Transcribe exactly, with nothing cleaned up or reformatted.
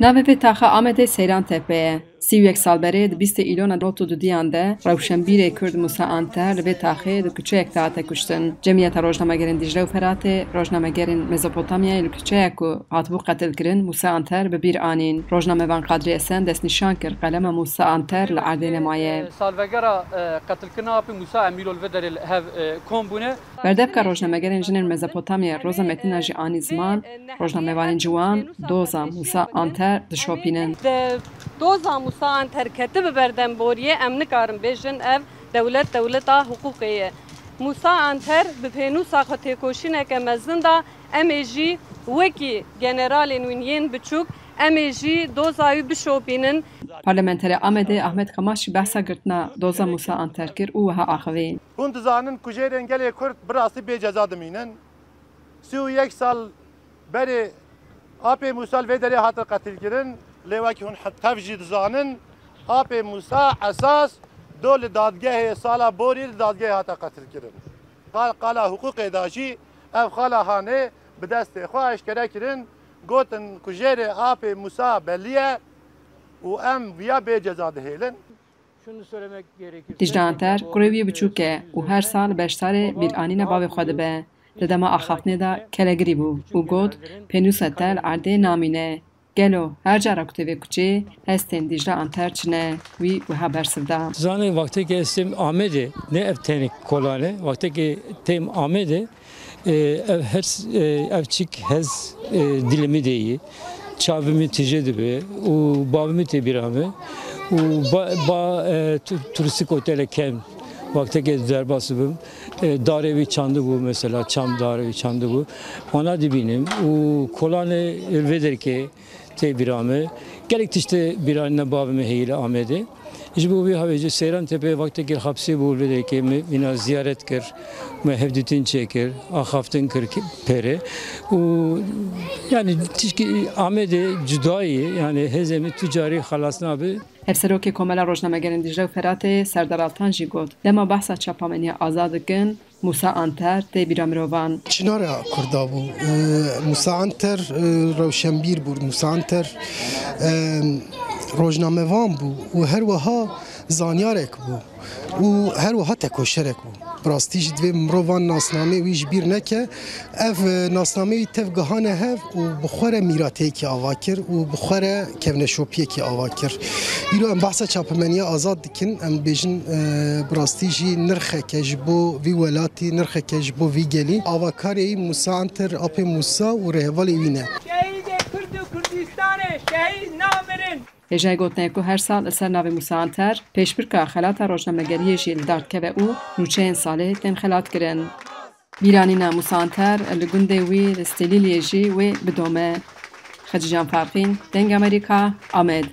Navê vê taxa Amedê Seyran Tepe ye. Sî û yek sal berê di bîstê Îlona nod û dudiyan de rewşenbîrê Kurd Musa Anter li vê taxê di kuçeyek de hate kuştin. Cemiyeta Rojnamegerên Dîcle û Feratê, rojnamegerên Mezopotamyayê li kuçeya ku hatibû qetilkirin, Musa Anter bi bîr anîn. Rojnamevan Qadrî Esen destnîşan kir, qelema Musa Anter li erdê nemaye. Salvegera, e, qetilkirina Apê Musa, em îro li vê derê li hev, e, kom bûne. Berdevka rojnamegerên jinên Mezopotamyayê Roza Metîna jî anî ziman, rojnamevanên ciwan doza Musa Anter dişopînin. De doza Musa Anter ketibe berdem boriyê, em nikarin bêjin ev dewlet dewleta hiqûqê ye. Musa Anter bi pênûsa xwe têkoşîneke mezin da, em ê jî wekî generalên wîn yên biçûk, em ê jî doza wî bişopînin. Parlamenterê Amedê Ahmet Kamaş jî behsa girtina doza Musa Anter kir û wiha axivî. Hûn dizanin ku jêrên gelê Kurd bi rastî bê ceza dimînin. Sî û yek sal berê Apê Musa li vê derê hate qetilkirin, lê wekî hûn he-, tev jî dizanin, Apê Musa esas do li dadgehê sala borî li dadgehê hate qetilkirin. Qal-, qala hiqûqê da jî ev xala Hanê bi destê xwe eşkere kirin, gotin ku jêrê Apê Musa belî ye û em viya bê ceza dihêlin. Dîcle Anter kurê wî biçûk e û her sal beşdarê bîranîna bavê xwe dibe. Di dema axaftinê de kelegirî bû û got, pênûsa te li erdê namîne. Gelo her cara ku tê vê kuçê, hestên Dîcle Anter çi ne? Wî wiha bersiv da. Zanê, wextekê ez têm Amedê, ne ev tenê kolan e, wextekê têm Amedê, e, ev her, e, ev çik hez, e, dilê min de yî. Çavê min tije dibe û bavê min tê bîra min û ba, ba, e, tu, turistîk otele kem. Wextekê derbas bim, e, darê wî çandibû mesela, çam darê wî çandibû. Wana dibînim û kolanê vê derkê tê bîra min. Gelek tiştê bîranîna bavê min heyî li Amedê. Ji bo vî hawê jî Seyran Tepe wextekê hapsê bû, vê derkê me vîna ziyaret kir, me hevdîtin çêkir, axaftin kir ki-, pêrê. Û yani tişkî Amedê cudayî, yani hêzê min tu carî xelas nabe. Hevserokê Komela Rojnamegerên Dîcle û Feratê Serdar Altan jî got, dema behsa çapameniya azad dikin, Musa Anter tê bîra mirovan. Çinara Kurda bû. Ee, Musa Anter, e, rewşenbîr bû. Musa Anter, e, rojnamevan bû û her wiha zanyarek bû û her wiha tekoşerek bû. Bi rastî jî divê mirovan nasnameyê wî ji bîr neke. Ev, e, nasnameyê wî tev gihane hev û bi xwe re mîrateyekî ava kir û bi xwe re kevneşopiyekî ava kir. Îro em behsa çapemeniya azad dikin, em dibêjin, e, bi rastî jî nirxeke ji bo vî welatî, nirxeke ji bo vî gelî. Avakarê wî Musa Anter, Apê Musa û rêhevalê wî ne. Şehîdê Kurd û Kurdistanê şehîd namirin. Hêjayî gotinê ku her sal li ser navê Musa Anter, pêşbirka xelata rojnamegeriyê jî li dar dikeve û nûçeyên salê tên xelatkirin. Bîranîna Musa Anter li gundê wî li Stêlîliyê jî wê bidome. Xecîcan Farqîn, Deng Amerîka, Amed.